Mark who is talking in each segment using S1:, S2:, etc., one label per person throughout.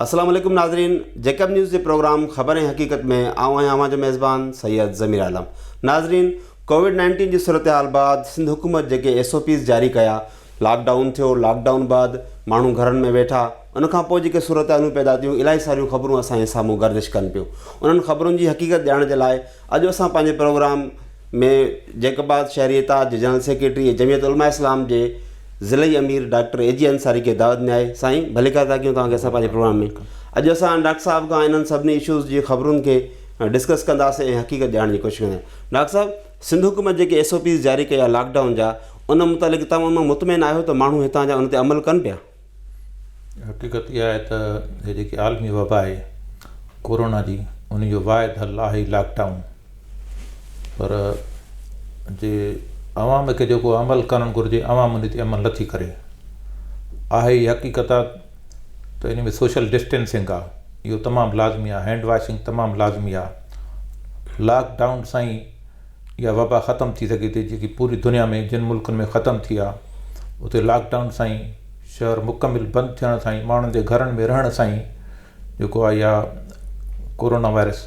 S1: السلام عليڪم ناظرين جيڪب نيوز جي پروگرام خبر ۽ حقيقت ۾ آئون آهيان اوهان جو ميزبان سيد ضمير عالم. ناظرين ڪووڊ 19 جي صورتحال بعد سنڌ حڪومت جيڪي ايس او پيز جاري ڪيا، لاڪ ڊائون ٿيو، لاڪ ڊائون بعد ماڻهو گهرن ۾ ويٺا، ان کان پوء جيڪي صورتحالون پيدا ٿيون الاهي ساريون خبرون اسان جي سامهون گردش ڪن پيون. انهن خبرن جي حقيقت ڄاڻڻ جي لاء اڄ اسان پنهنجي پروگرام ۾ جيڪب آباد شهري اتحاد جي جنرل سيڪريٽري ۽ جمعيت علماء اسلام جي ضلعي امير ڊاڪٽر اي جي انصاري کي دعوت ڏني آهي. سائين ڀليڪار ٿا ڪيون توهان کي اسان پنهنجي پروگرام ۾. اڄ اسان ڊاڪٽر صاحب کان انهن سڀني اشوز جي خبرن کي ڊسڪس ڪنداسين ۽ حقيقت ڄاڻڻ جي ڪوشش ڪنداسين. ڊاڪٽر صاحب سنڌ حڪومت جيڪي ايس او پيز جاري ڪيا لاڪ ڊائون جا ان متعلق توهان ان مان مطمئن آهيو ته ماڻهو هتان جا ان تي عمل ڪن پيا؟
S2: حقيقت اها آهي ته هي جيڪي عالمي وبا آهي ڪورونا جي ان جو واحد حل آهي لاڪ ڊائون پر جي عوام کي جيڪو عمل ڪرڻ گهرجي عوام ان تي عمل نٿي ڪري آهي هي حقيقت آهي ته ان ۾ سوشل ڊسٽينسنگ آهي اهو تمام لازمي آهي هينڊ واشنگ تمام لازمي آهي لاڪ ڊائون سان ئي اها وبا ختم ٿي سگهي ٿي جيڪي پوري دنيا ۾ جن ملڪن ۾ ختم ٿي آهي اتي لاڪ ڊائون سان ئي شهر مڪمل بند ٿيڻ سان ئي ماڻهن جي گهرن ۾ رهڻ سان ئي جيڪو آهي اها ڪورونا وائرس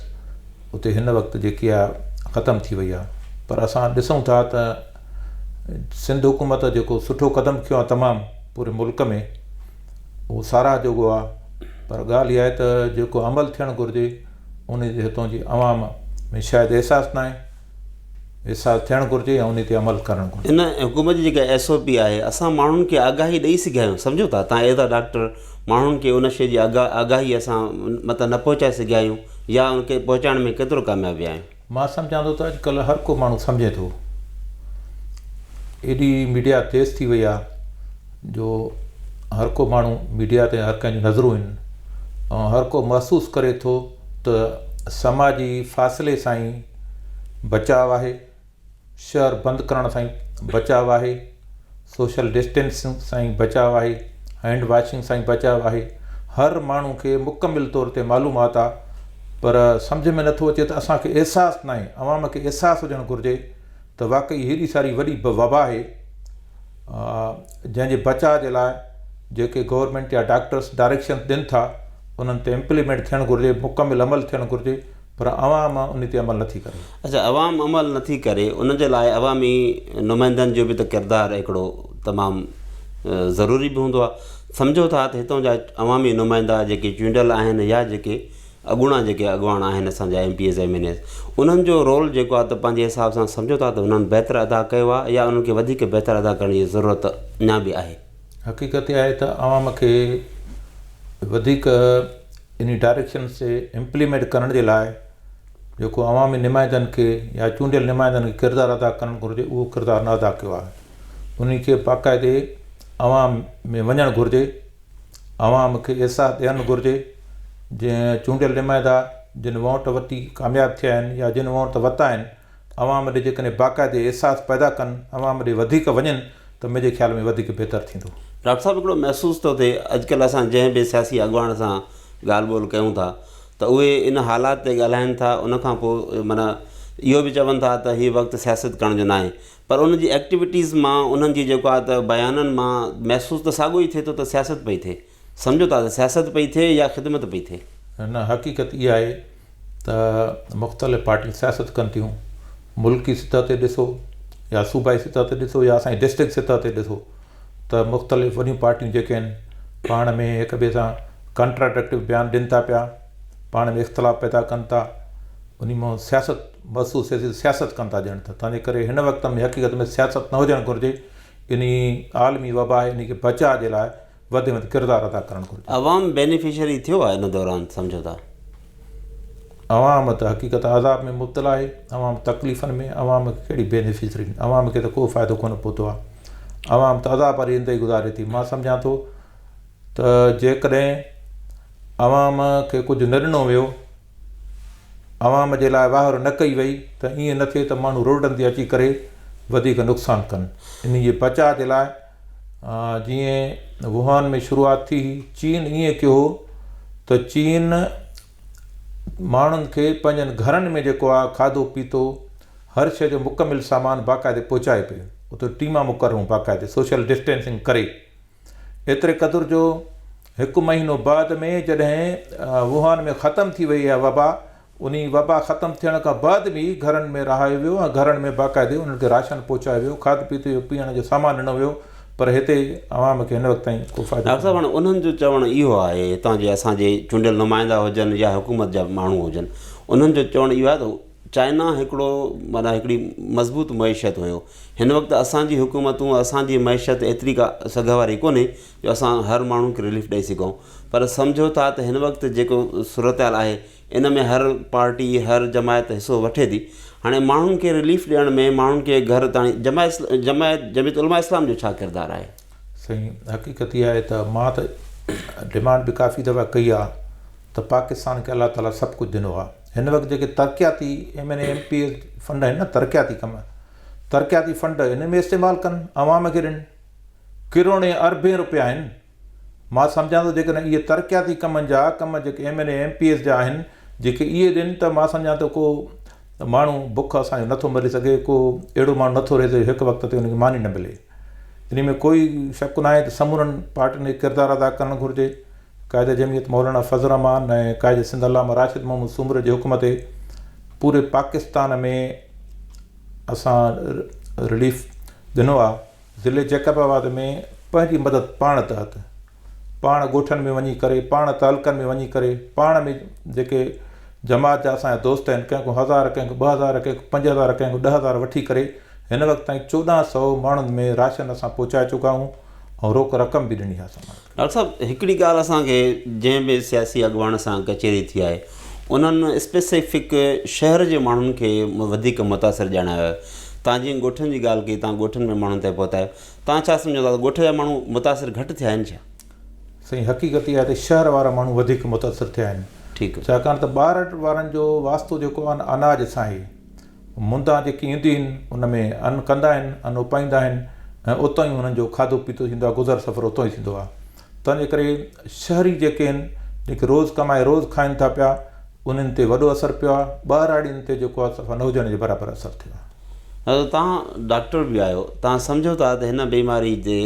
S2: اتي هن وقت جيڪي آهي ختم ٿي وئي آهي پر اسان ڏسون ٿا ته سنڌ حڪومت جيڪو سٺو قدم کنيو آهي تمام پوري ملڪ ۾ اهو ساراهه جوڳو آهي پر ڳالهه اها آهي ته جيڪو عمل ٿيڻ گهرجي ان جي هتون جي عوام ۾ شايد احساس ناهي، احساس ٿيڻ گهرجي ۽ ان تي عمل ڪرڻ گهرجي.
S1: ان حڪومت جي جيڪا ايس او پي آهي اسان ماڻهن کي آگاهي ڏئي سگهيا آهيون سمجهو ٿا تان ايز آ ڊاڪٽر ماڻهن کي ان شي جي آگاهي اسان متان نه پهچائي سگهيا آهيون يا ان کي پهچائڻ ۾ ڪيترو ڪامياب ويا آهيون.
S2: مان سمجهان ٿو ته اڄڪلهه هر ڪو ماڻهو سمجهي ٿو. ايڏي ميڊيا تيز ٿي وئي آهي جو هر ڪو ماڻهو ميڊيا تي هر ڪنهن جون نظرون آهن ۽ هر ڪو محسوس ڪري ٿو ته سماجي فاصلي سان ئي بچاء آهي، شهر بند ڪرڻ سان ئي بچاء آهي، سوشل ڊسٽينسنگ سان ئي بچاء آهي، هينڊ واشنگ سان ئي بچاء آهي، هر ماڻهو کي مڪمل طور تي معلومات آهي پر سمجهه ۾ نٿو اچي ته اسان کي احساس ناهي، عوام کي احساس هجڻ گهرجي ته واقعي هيڏي ساري وڏي وبا آهي جنهن جي بچاء جي لاء جيڪي گورنمينٽ يا ڊاڪٽرس ڊائريڪشنس ڏين ٿا انهن تي امپليمينٽ ٿيڻ گهرجي مڪمل عمل ٿيڻ گهرجي پر عوام ان تي عمل نٿي ڪري.
S1: اڇا عوام عمل نٿي ڪري ان جي لاء عوامي نمائندن جو به ته ڪردار هڪڙو تمام ضروري به هوندو آهي سمجهو ٿا ته هتان جا عوامي نمائندا جيڪي چونڊيل آهن يا جيڪي اڳوڻا جيڪي اڳواڻ آهن اسان جا M P As M N As انهن جو رول جيڪو آهي ته پنهنجي حساب سان سمجهو ٿا ته انهن بهتر ادا ڪيو آهي يا انهن کي وڌيڪ بهتر ادا ڪرڻ جي ضرورت اڃا به آهي.
S2: حقيقت اها آهي ته عوام کي وڌيڪ انهي ڊائريڪشنس تي امپليمينٽ ڪرڻ جي لاء جيڪو عوامي نمائندن کي يا چونڊيل نمائندن کي ڪردار ادا ڪرڻ گهرجي اهو ڪردار نه ادا ڪيو آهي انهي کي باقاعدي عوام ۾ وڃڻ گهرجي عوام کي احساس ڏيڻ گهرجي جنهن چونڊيل نمائندا جن ووٽ وٺي ڪامياب ٿيا آهن يا جن ووٽ ورتا آهن عوام ڏي جيڪڏهن باقاعدي احساس پيدا ڪن عوام ڏي وڌيڪ وڃن ته منهنجي خيال ۾ وڌيڪ بهتر ٿيندو.
S1: ڊاڪٽر صاحب هڪڙو محسوس ٿو ٿئي اڄڪلهه اسان جنهن به سياسي اڳواڻ سان ڳالهه ٻولهه ڪيون ٿا ته اهي ان حالات تي ڳالهائن ٿا ان کان پوء معنيٰ اهو به چون ٿا ته هي وقت سياست ڪرڻ جو ناهي پر انهن جي ايڪٽيوٽيز مان انهن جي جيڪو آهي ته بيانن مان محسوس ته ساڳيو ئي ٿئي ٿو ته سياست پئي ٿئي. سمجهو ٿا ته سياست پئي ٿئي يا خدمت پئي ٿئي.
S2: نه حقيقت اها آهي ته مختلف پارٽيون سياست ڪن ٿيون ملڪي سطح تي ڏسو يا صوبائي سطح تي ڏسو يا اسان جي ڊسٽرڪٽ سطح تي ڏسو ته مختلف وڏيون پارٽيون جيڪي آهن پاڻ ۾ هڪ ٻئي سان ڪنٽراڊڪٽو بيان ڏين ٿا پيا پاڻ ۾ اختلاف پيدا ڪن ٿا انهي مان سياست محسوس ٿئي ٿي ته سياست ڪن ٿا ڄڻ ته تنهنجي ڪري هن وقت ۾ حقيقت ۾ سياست نه هجڻ گهرجي انهي عالمي وبا آهي انهي کي بچاء جي لاء وڌ ۾ وڌ ڪردار ادا ڪرڻ گهرجي.
S1: عوام بينيفشري ٿيو آهي ان دوران سمجهو ٿا.
S2: عوام ته حقيقت عذاب ۾ مبتلا آهي عوام تڪليفن ۾ عوام کي ڪهڙي بينيفشري عوام کي ته ڪو فائدو ڪونه پهتو آهي عوام ته عذاب واري زندگي گذاري ٿي مان سمجهان ٿو ته جيڪڏهن عوام کي ڪجهه نه ڏنو ويو عوام جي لاء واهر نه ڪئي وئي ته ائين نه ٿئي ته ماڻهو روڊن تي اچي ڪري وڌيڪ نقصان ڪن. انهي جي بچاء جي لاء جيئن ووهان ۾ شروعات ٿي هئي چين ائين ڪيو هو ته چين ماڻهن کي پنهنجن گهرن ۾ جيڪو آهي کاڌو پيتو هر شيء جو مڪمل سامان باقاعدي پهچائي پيو اتي ٽيما مقرر هيون باقاعدي سوشل ڊسٽينسنگ ڪري ايتري قدر جو هڪ مهينو بعد ۾ جڏهن ووهان ۾ ختم ٿي وئي اها وبا، انهي وبا ختم ٿيڻ کان بعد به گهرن ۾ رهايو ويو ۽ گهرن ۾ باقاعدي انهن کي راشن پهچايو ويو، کاڌ پيتي جو پيئڻ جو سامان ڏنو ويو پر هتي عوام کي هن وقت تائين ڪو فائدو
S1: ڊاڪٽر صاحب هاڻي انهن جو چوڻ اهو آهي هتان جي اسان جي چونڊيل نمائندا هجن يا حڪومت جا ماڻهو هجن انهن جو چوڻ اهو آهي ته چائنا هڪڙو معنيٰ هڪڙي مضبوط معيشت هيو هن وقت اسان جي حڪومتون اسان جي معيشت ايتري ڪا سگهه واري ڪونهي جو اسان هر ماڻهو کي رليف ڏئي سگهون پر سمجهو ٿا ته هن وقت جيڪو صورتحال آهي ان ۾ هر پارٽي هر جماعت حصو وٺي ٿي هاڻي ماڻهن کي رليف ڏيڻ ۾ ماڻهن کي گهر تاڻي جماعت جماعت جميعت علماء اسلام جو ڇا ڪردار آهي؟
S2: سائين حقيقت اها آهي ته مان ته ڊمانڊ به ڪافي دفعا ڪئي آهي ته پاڪستان کي الله تعالي سڀ ڪجهه ڏنو آهي هن وقت جيڪي ترقياتي M N A M P A fund آهن نه ترقياتي ڪم ترقياتي فنڊ ان ۾ استعمال ڪن عوام کي ڏين ڪروڙين اربين روپيا آهن مان سمجهان ٿو جيڪڏهن اهي ترقياتي ڪمن جا ڪم جيڪي M N A M P As جا آهن جيڪي اهي ڏين ته مان سمجهان ٿو ڪو ماڻهو بک اسان جو نٿو مري سگهي ڪو اهڙو ماڻهو نٿو رهي سگهي هڪ وقت تي ان کي ماني نه ملي ان ۾ ڪوئي شڪ ناهي ته سمورن پارٽين کي ڪردار ادا ڪرڻ گهرجي قائد جمعيت مولانا فضل الرحمان ۽ قائد سنڌ علامه راشد محمد سومري جي حڪم تي پوري پاڪستان ۾ اسان رليف ڏنو آ ضلعي جيڪب آباد ۾ پنهنجي مدد پاڻ تحت پاڻ ڳوٺن ۾ وڃي ڪري پاڻ تعلقن ۾ وڃي ڪري پاڻ ۾ جيڪي جماعت جا اسان جا دوست آهن ڪنهن کان هزار ڪنهن کان 2000 ڪنهن کان 5000 ڪنهن کان 10000 وٺي ڪري هن وقت تائين 1400 ماڻهن ۾ راشن اسان پهچائي چڪا آهيون ۽ روڪ رقم به ڏني آهي اسان ماڻهن کي.
S1: ڊاڪٽر صاحب هڪڙي ڳالهه اسان کي جنهن به سياسي اڳواڻ سان ڪچهري ٿي آهي انهن اسپيسيفڪ شهر جي ماڻهن کي وڌيڪ متاثر ڄاڻايو آهي تان جيئن ڳوٺن جي ڳالهه ڪئي تان ڳوٺن ۾ ماڻهن تائين پهتا آهيو تان ڇا سمجهو ٿا ته ڳوٺ جا ماڻهو متاثر گهٽ ٿيا آهن ڇا؟
S2: سائين حقيقت اها آهي ته شهر وارا ماڻهو وڌيڪ متاثر ٿيا آهن
S1: ٺيڪ
S2: ڇاڪاڻ ته ٻارڙ وارن جو واسطو جيڪو آهي اناج سان آهي مندان جيڪي اينديون آهن ان ۾ ان ڪندا آهن، ان اپائيندا آهن ۽ اتان ئي انهن جو کاڌو پيتو ٿيندو آهي، گذر سفر اتان ئي ٿيندو آهي. تنهن جي ڪري شهري جيڪي آهن، جيڪي روز ڪمائي روز کائن ٿا پيا، انهن تي وڏو اثر پيو آهي، ٻهراڙين تي جيڪو آهي صفا نه هجڻ جي برابر اثر ٿيو آهي.
S1: دادا توهان ڊاڪٽر به آهيو، توهان سمجهو ٿا ته هن بيماري تي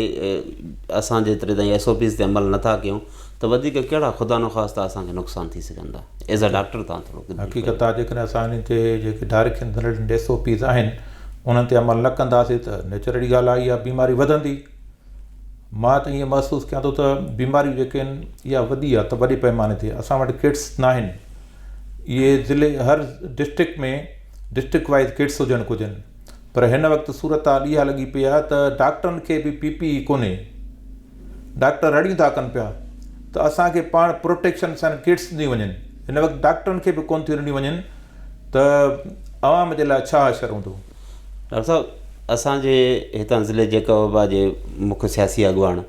S1: اسان جيتري تائين ايس او پيز تي عمل نٿا ڪيون ته وڌيڪ ڪهڙا خدا نخواسته اسان کي نقصان ٿي سگهن ٿا ايز ا ڊاڪٽر توهان ٿورو ڪجهه
S2: حقيقت آ جيڪڏهن اسان انهن تي جيڪي ڊائريڪشن ڏنل ايس او پيز آهن انهن تي عمل نه ڪنداسي ته نيچرلي ڳالهه آ اها بيماري وڌندي مان ته ائين محسوس ڪيان ٿو ته بيماريون جيڪي آهن اها وڏي آ ته وڏي پيماني تي اسان وٽ ڪٽس ناهن اهي ضلعي هر ڊسٽرڪٽ ۾ ڊسٽرڪٽ وائز ڪٽس هجڻ گهرجن پر هن وقت صورتحال اها لڳي پئي آ ته ڊاڪٽرن کي به پي پي اي ڪونهي ڊاڪٽر رڙيون ٿا ڪن پيا ته اسان کي پاڻ پروٽيڪشن سان ڪٽس ڏنيون وڃن هن وقت ڊاڪٽرن کي به ڪونه ٿيون ڏنيون وڃن ته عوام جي لاء ڇا حشر هوندو.
S1: ڊاڪٽر صاحب اسان جي هتان ضلعي جيڪب آباد جي مک سياسي اڳواڻ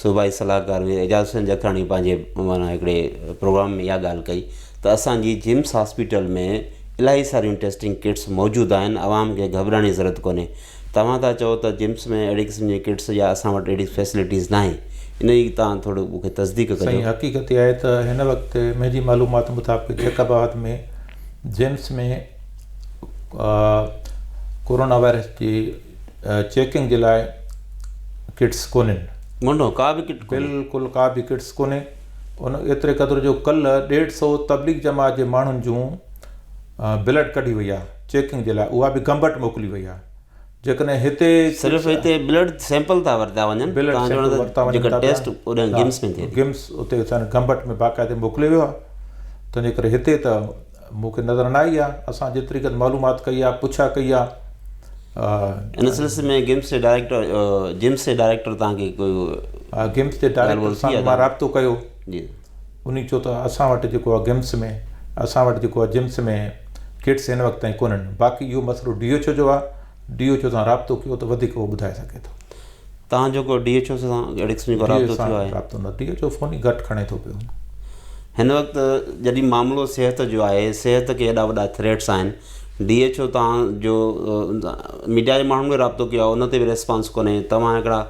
S1: صوبائي صلاحڪار مير اعجاز حسين جکراڻي پنهنجي معنيٰ هڪڙي پروگرام ۾ اها ڳالهه ڪئي ته اسان جي جمس هاسپيٽل ۾ الاهي ساريون ٽيسٽنگ ڪٽس موجود آهن عوام کي گهٻرائڻ جي ضرورت ڪونهي توهان ٿا چئو ته جمس ۾ اهڙي قسم جي ڪٽس يا اسان وٽ اهڙي فيسلٽيز ناهي ان جي توهان ٿورو مون کي تصديق ڪجو.
S2: سائين حقيقت اها آهي ته هن وقت منهنجي معلومات مطابق جيڪب آباد ۾ جمس ۾ ڪورونا وائرس جي چيڪنگ جي لاء ڪٽس ڪونهن.
S1: منڍو ڪا به ڪٽ ڪونهي.
S2: بلڪل ڪا به ڪٽس ڪونهي ان ايتري قدر جو ڪلهه ڏيڍ سئو تبليغ جماعت جي ماڻهن جون بلڊ ڪڍي وئي آهي چيڪنگ جي لاء اها به گمبٽ موڪلي وئي آهي جيڪڏهن هتي
S1: صرف هتي بلڊ سيمپل ٿا ورتا وڃن
S2: بلڊ سيمپل ورتا وڃن
S1: جيڪا ٽيسٽ اوڏانهن گمس ۾ ٿئي
S2: گمس اتي اسان گمبٽ ۾ باقاعدي موڪليو ويو آهي تنهنجي ڪري هتي ته مون کي نظر نه آئي آهي اسان جيتري قدر معلومات ڪئي آهي پڇا ڪئي آهي
S1: ان سلسلي ۾ گمس جي ڊائريڪٽر جمس جي ڊائريڪٽر تان کي ڪوئي
S2: گمس جي ڊائريڪٽر سان مان رابطو ڪيو
S1: جي
S2: انهي چيو ته اسان وٽ جيڪو آهي گمس ۾ اسان وٽ جيڪو آهي جمس ۾ ڪٽس هن وقت تائين ڪونهن باقي اهو مسئلو ڊي ايڇ او جو آهي ڊي ايڇ او سان رابطو ڪيو ته وڌيڪ اهو ٻڌائي سگهي ٿو.
S1: توهان جو ڪو ڊي ايڇ او سان اهڙي قسم جو ڪو رابطو ٿيو آهي؟
S2: رابطو نه ڊي ايڇ او فون ئي گهٽ کڻي ٿو پيو.
S1: هن وقت جڏهن معاملو صحت جو آهي صحت کي ايڏا وڏا ٿريٽس آهن ڊي ايڇ او توهان جو ميڊيا جي ماڻهن به رابطو ڪيو آهي ان تي به ريسپانس ڪونهي توهان هڪڙا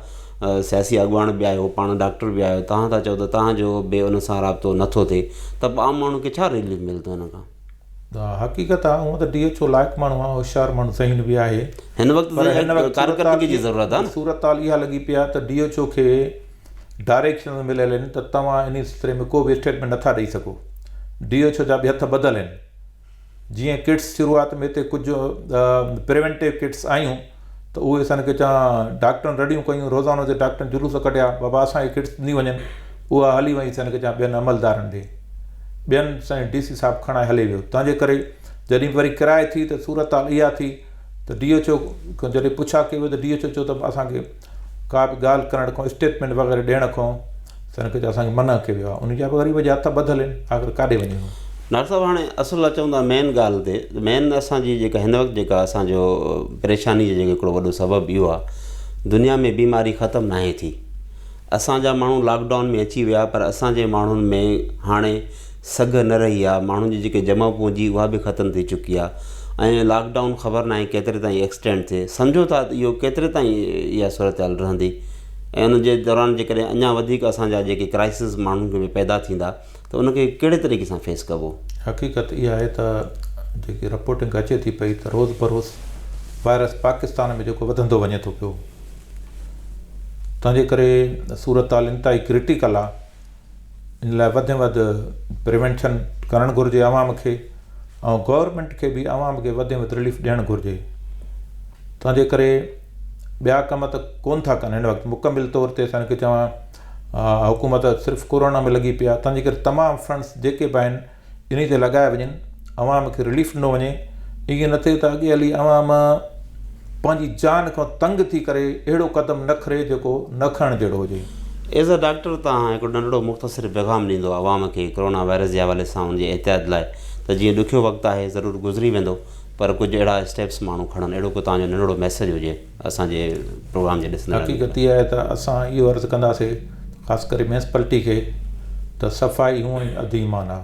S1: سياسي اڳواڻ به آهيو پاڻ ڊاڪٽر به آهيو توهان ٿا چئو ته توهان جو به ان سان رابطو نٿو ٿئي ته پوء عام ماڻهو کي ڇا رليف ملندو ان کان؟
S2: حقيقت آهي هونء ته ڊي ايڇ او لائق ماڻهو آهي هوشيار ماڻهو ذهين به آهي
S1: هن وقت پر هن وقت ڪارڪردگي جي ضرورت آهي نه
S2: صورتحال اها لڳي پئي آهي ته ڊي ايڇ او کي ڊائريڪشنز مليل آهن ته توهان انهي سلسلي ۾ ڪو به اسٽيٽمينٽ نٿا ڏئي سگهو. ڊي ايڇ او جا به هٿ ٻڌل آهن. جيئن ڪٽس شروعات ۾ هتي ڪجهه پريونٽو ڪٽس آيون ته اهي اسان کي چان ڊاڪٽرن رڙيون ڪيون روزانو جي ڊاڪٽرن جلوس ڪڍيا بابا اسان کي ڪٽس ڏني وڃن اها هلي وئي اسان کي چان ٻين عملدارن ڏي ٻين سائين ڊي سي صاحب کڻائي هلي ويو تنهن جي ڪري جڏهن وري ڪرائي ٿي ته صورت حال اها ٿي ته ڊي ايڇ او کان جڏهن پڇا ڪئي وئي ته ڊي ايڇ او چيو ته اسان کي ڪا به ڳالهه ڪرڻ کان اسٽيٽمينٽ وغيره ڏيڻ کان سن کي اسان کي منع ڪيو ويو آهي ان جا به غريب جا هٿ ٻڌل آهن آخر ڪاڏي وڃي هو.
S1: ڊاڪٽر صاحب هاڻي اصل اچون ٿا مين ڳالهه تي مين اسان جي جيڪا هن وقت جيڪا اسان جو پريشاني جو جيڪو هڪڙو وڏو سبب اهو آهي دنيا ۾ بيماري ختم ناهي ٿي اسان جا ماڻهو لاڪ ڊائون ۾ اچي ويا پر اسان جي ماڻهن ۾ هاڻي سگهه نه رهي آهي ماڻهن جي جيڪي جمع پونجي اها به ختم ٿي چڪي آهي ۽ لاڪ ڊائون خبر ناهي ڪيتري تائين ايڪسٽينڊ ٿئي سمجهو ٿا ته اهو ڪيتري تائين اها صورتحال رهندي ۽ ان جي دوران جيڪڏهن اڃا وڌيڪ اسان جا جيڪي ڪرائسز ماڻهن کي پيدا ٿيندا ته ان کي ڪهڙي طريقي سان فيس ڪبو؟
S2: حقيقت اها آهي ته جيڪي رپورٽنگ اچي ٿي پئي ته روز بروز وائرس پاڪستان ۾ جيڪو وڌندو وڃي ٿو پيو تنهنجي ڪري صورتحال انتهائي ڪرٽيڪل آهي ان لاء وڌ ۾ وڌ پريونشن ڪرڻ گهرجي عوام کي ۽ گورنمينٽ کي به عوام کي وڌ ۾ وڌ رليف ڏيڻ گهرجي تنهنجي ڪري ٻيا ڪم ته ڪون ٿا ڪن هن وقت مڪمل طور تي اسان کي چوان حڪومت صرف ڪورونا ۾ لڳي پئي آهي تنهنجي ڪري تمام فنڊس جيڪي به آهن انهي تي لڳايا وڃن، عوام کي رليف ڏنو وڃي، ائين نه ٿئي ته اڳي هلي عوام پنهنجي جان کان تنگ ٿي ڪري اهڙو قدم نه کڻي جيڪو نه کڻڻ جهڙو هجي.
S1: ايز ا ڊاڪٽر توهان هڪڙو ننڍڙو مختصر پيغام ڏيندو عوام کي ڪرونا وائرس جي حوالي سان ان جي احتياط لاء ته جيئن ڏکيو وقت آهي ضرور گذري ويندو پر ڪجهه اهڙا اسٽيپس ماڻهو کڻن اهڙو ڪو توهان جو ننڍڙو ميسيج هجي. اسان جي پروگرام جي ڏسندڙن
S2: حقيقت اها آهي ته اسان اهو عرض ڪنداسي خاص ڪري ميونسپلٽي کي ته صفائي هونئن ئي اڌ ايمان آهي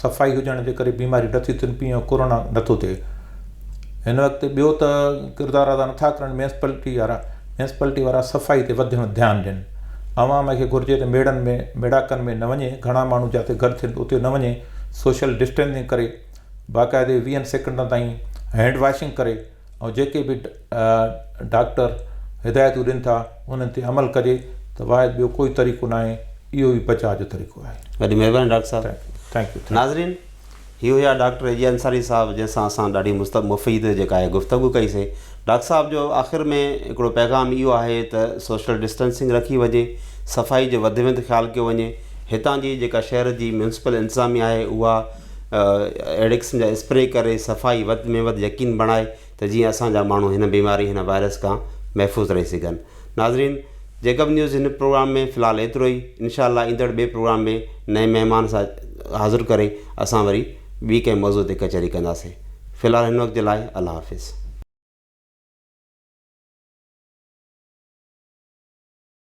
S2: صفائي هجڻ جي ڪري بيماريون نٿيون ٿين پيون ۽ ڪورونا نٿو ٿئي هن وقت ٻيو ته ڪردار ادا نٿا ڪرن ميونسپلٽي وارا ميونسپلٽي وارا صفائي تي وڌ ڌيان ڏين عوام کي گهرجي ته ميڙن ۾ ميڙاڪن ۾ نه وڃي گهڻا ماڻهو جاتي گڏ ٿين اتي نه وڃي سوشل ڊسٽينسنگ ڪري باقاعدي ويهن سيڪنڊن تائين هينڊ واشنگ ڪري ۽ جيڪي به ڊاڪٽر هدايتون ڏين ٿا انهن تي عمل ڪجي ته واحد ٻيو ڪوئي طريقو ناهي اهو ئي بچاء جو طريقو آهي.
S1: وڏي مهرباني ڊاڪٽر صاحب.
S2: Thank you.
S1: ناظرين هي هيا ڊاڪٽر اي جي انصاري صاحب جنهن سان اسان ڏاڍي مست مفيد جيڪا آهي گفتگو ڪئي سي ڊاڪٽر صاحب جو آخر ۾ هڪڙو پيغام اهو آهي ته سوشل ڊسٽنسنگ رکي وڃي صفائي جو وڌ ۾ وڌ خيال ڪيو وڃي هتان جي جيڪا شهر جي ميونسپل انتظاميه آهي اها اهڙي قسم جا اسپري ڪري صفائي وڌ ۾ وڌ يقين بڻائي ته جيئن اسان جا ماڻهو هن بيماري هن وائرس کان محفوظ رهي سگهن ناظرين جيڪب نيوز هن پروگرام ۾ في الحال ايترو ئي انشاء الله ايندڙ ٻئي پروگرام ۾ نئين مهمان سان حاضر ڪري اسان وري ٻي ڪنهن موضوع تي ڪچهري ڪنداسين في الحال هن وقت جي لاء الله حافظ.